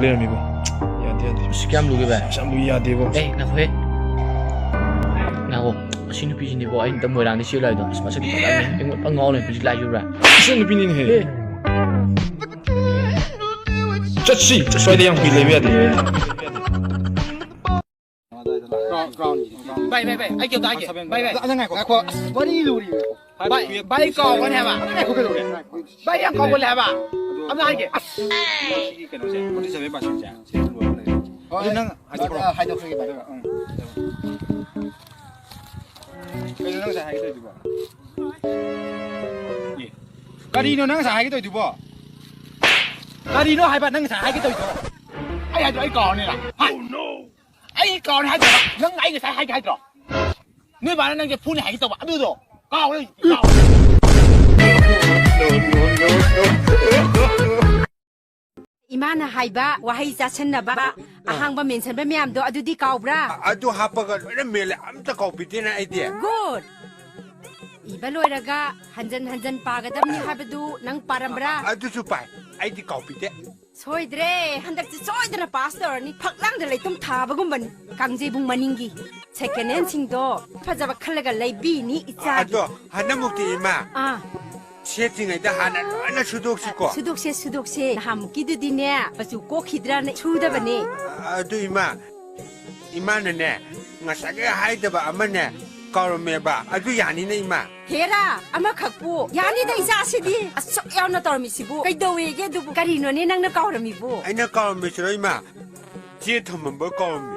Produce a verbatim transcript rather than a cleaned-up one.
ꯂꯩꯔꯝꯃꯤꯕꯣ꯫ ꯌꯥꯗꯦ, ꯌꯥꯗꯦ꯫ ꯑꯁ, ꯀꯌꯥꯝ ꯂꯨꯒꯦ, ꯚꯥꯏ? ꯑꯁ, ꯌꯥꯝ ꯂꯨꯏ, ꯌꯥꯗꯦꯕꯣ꯫ ꯑꯦ, ꯉꯥꯏꯈꯣꯍꯦ꯫ ꯉꯥꯏꯈꯣ꯫ ꯑꯁꯤ ꯅꯨꯄꯤꯁꯤꯅꯦꯕꯣ, ꯑꯩꯅ ꯇꯝ ꯃꯣꯏꯔꯥꯡꯗ ꯆꯦꯜꯂꯨ ꯍꯥꯏꯗꯣ꯫ ꯑꯁ, ꯃꯁꯛꯇꯤ ꯐꯖꯕꯅꯦ꯫ ꯑꯦ꯫ ꯑꯩꯉꯣꯟꯗ ꯐꯖꯅ ꯉꯥꯎ ꯂꯩꯔꯝꯃꯦ ꯍꯧꯖꯤꯛ ꯂꯥꯏꯖꯨꯔꯥ꯫ ꯑꯁꯤ ꯅꯨꯄꯤꯅꯤꯅꯦꯍꯦ꯫ ꯑꯦ꯫ ꯆꯠꯁꯤ꯫ ꯁ꯭ꯋꯥꯏꯗ ꯌꯥꯝ ꯀꯨꯏ ꯂꯩꯕ ꯌꯥꯗꯦ꯫ ꯚꯥꯏ, ꯚꯥꯏ, ꯚꯥꯏ, ꯑꯩ ꯀꯩꯝꯇ ꯍꯥꯏꯒꯦ꯫ ꯚꯥꯏ, ꯚꯥꯏ꯫ ꯑꯗ ꯉꯥꯏꯈꯣ, ꯉꯥꯏꯈꯣ꯫ ꯑꯁ, ꯋꯥꯔꯤ ꯂꯨꯔꯤ꯫ ꯚꯥꯏ, ꯚꯥꯏ, ꯀꯥꯎꯒꯅꯤ ꯍꯥꯏꯕ꯫ ꯉꯥꯏꯈꯣ, ꯀꯩꯗꯧꯔꯦ? ꯚꯥꯏ, ꯌꯥꯝ ꯀꯥꯎꯒꯜꯂꯦ ꯍꯥꯏꯕ꯫ ꯑꯗꯣ ꯑꯝꯇ ꯍꯥꯏꯒꯦ꯫ ꯑꯁ! ꯁꯤꯒꯤ ꯀꯩꯅꯣꯁꯦ, forty seven percent ꯁꯦ, ꯁꯤ ꯂꯣꯏꯔꯒ ꯂꯩꯔꯦ꯫ ꯍꯣꯏ, ꯑꯗꯨ ꯅꯪ ꯍꯥꯏꯗꯣꯛꯈ꯭ꯔꯣ꯫ ꯑ, ꯍꯥꯏꯗꯣꯛꯈ꯭ꯔꯒꯦ, ꯚꯥꯏ꯫ ꯑꯗꯨꯒ, ꯎꯝ꯫ ꯀꯩꯅꯣ ꯅꯪ ꯉꯁꯥꯏ ꯍꯥꯏꯒꯦ ꯇꯧꯔꯤꯗꯨꯕꯣ? ꯑꯦ, ꯀꯔꯤꯅꯣ ꯅꯪ ꯉꯁꯥꯏ ꯍꯥꯏꯒꯦ ꯇꯧꯔꯤꯗꯨꯕꯣ? ꯀꯔꯤꯅꯣ ꯍꯥꯏꯕ ꯅꯪ ꯉꯁꯥꯏ ꯍꯥꯏꯒꯦ ꯇꯧꯔꯤꯗꯣ? ꯑꯩ ꯍꯥꯏꯗꯣ ꯑꯩ ꯀꯥꯎꯔꯅꯤꯅ꯫ ꯍꯥ? ꯑꯩ ꯀꯥꯎꯔꯅꯤ ꯍꯥꯏꯗ꯭ꯔꯣ? ꯅꯪ ꯑꯩ ꯉꯁꯥꯏ ꯍꯥꯏꯒꯦ ꯍꯥꯏꯗ꯭ꯔꯣ? ꯅꯣꯏ ꯕꯥꯅ ꯅꯪꯁꯦ ꯐꯨꯅꯤ ꯍꯥꯏꯒꯦ ꯇꯧꯕ ꯑꯗꯨꯗꯣ ꯀꯥꯎꯔꯦ, ꯀꯥꯎꯔꯦ꯫ ꯏꯃꯥꯅ ꯍꯥꯏꯕ ꯋꯥꯍꯩ ꯆꯥꯁꯟꯅꯕ, ꯑꯍꯥꯡꯕ ꯃꯦꯟꯁꯟꯕ ꯃꯌꯥꯝꯗꯣ ꯑꯗꯨꯗꯤ ꯀꯥꯎꯕ꯭ꯔꯥ? ꯑ-, ꯑꯗꯨ ꯍꯥꯞꯄꯒ ꯂꯣꯏꯅ ꯃꯦꯜꯂꯦ, ꯑꯝꯇ ꯀꯥꯎꯕꯤꯗꯦꯅ ꯑꯩꯗꯤ꯫ Good! ꯏꯕ ꯂꯣꯏꯔꯒ ꯍꯟꯖꯟ ꯍꯟꯖꯟ ꯄꯥꯒꯗꯕꯅꯤ ꯍꯥꯏꯕꯗꯨ ꯅꯪ ꯄꯥꯔꯝꯕ꯭ꯔꯥ? ꯑꯗꯨꯁꯨ ꯄꯥꯏ, ꯑꯩꯗꯤ ꯀꯥꯎꯕꯤꯗꯦ꯫ ꯁꯣꯏꯗ꯭ꯔꯦ, ꯍꯟꯗꯛꯇꯤ ꯁꯣꯏꯗꯅ pass ꯇꯧꯔꯅꯤ꯫ ꯐꯛꯂꯥꯡꯗ ꯂꯩꯇꯨꯝ ꯊꯥꯕꯒꯨꯝꯕꯅꯤ꯫ ꯀꯥꯡꯖꯩꯕꯨꯡ ꯃꯅꯤꯡꯒꯤ second hand ꯁꯤꯡꯗꯣ ꯐꯖꯕ ꯈꯜꯂꯒ ꯂꯩꯕꯤꯅꯤ ꯏꯆꯥꯒꯤ꯫ ꯑꯗꯣ ꯍꯟꯗꯛꯃꯨꯛꯇꯤ ꯏꯃꯥ, ꯑꯥ꯫ ꯁꯦꯠꯇ꯭ꯔꯤꯉꯩꯗ ꯍꯥꯟꯅ ꯂꯣꯏꯅ ꯁꯨꯗꯣꯛꯁꯤꯀꯣ꯫ ꯁꯨꯗꯣꯛꯁꯦ, ꯁꯨꯗꯣꯛꯁꯦ꯫ ꯅꯍꯥꯟꯃꯨꯛꯀꯤꯗꯨꯗꯤꯅꯦ, ꯃꯆꯨ ꯀꯣꯛꯈꯤꯗ꯭ꯔꯅ ꯁꯨꯗꯕꯅꯦ꯫ ꯑꯗꯨ ꯏꯃꯥ, ꯏꯃꯥꯅꯅꯦ, ꯉꯁꯥꯏꯒꯤ ꯍꯥꯏꯗꯕ ꯑꯃꯅꯦ ꯀꯥꯎꯔꯝꯃꯦꯕ꯫ ꯑꯗꯨ ꯌꯥꯅꯤꯅ ꯏꯃꯥ? ꯍꯦꯔꯥ, ꯑꯃꯈꯛꯄꯨ ꯌꯥꯅꯤꯗ ꯏꯆꯥꯁꯤꯗꯤ꯫ ꯑꯁꯨꯛ ꯌꯥꯝꯅ ꯇꯧꯔꯝꯃꯤꯁꯤꯕꯨ ꯀꯩꯗꯧꯋꯦꯒꯦ ꯑꯗꯨꯕꯨ? ꯀꯔꯤꯅꯣꯅꯦ ꯅꯪꯅ ꯀꯥꯎꯔꯝꯃꯤꯕꯨ? ꯑꯩꯅ ꯀꯥꯎꯔꯝꯃꯤꯁꯤꯔꯣ ꯏꯃꯥ? ꯆꯦ ꯊꯝꯃꯝꯕ ꯀꯥꯎꯔꯝꯃꯤ꯫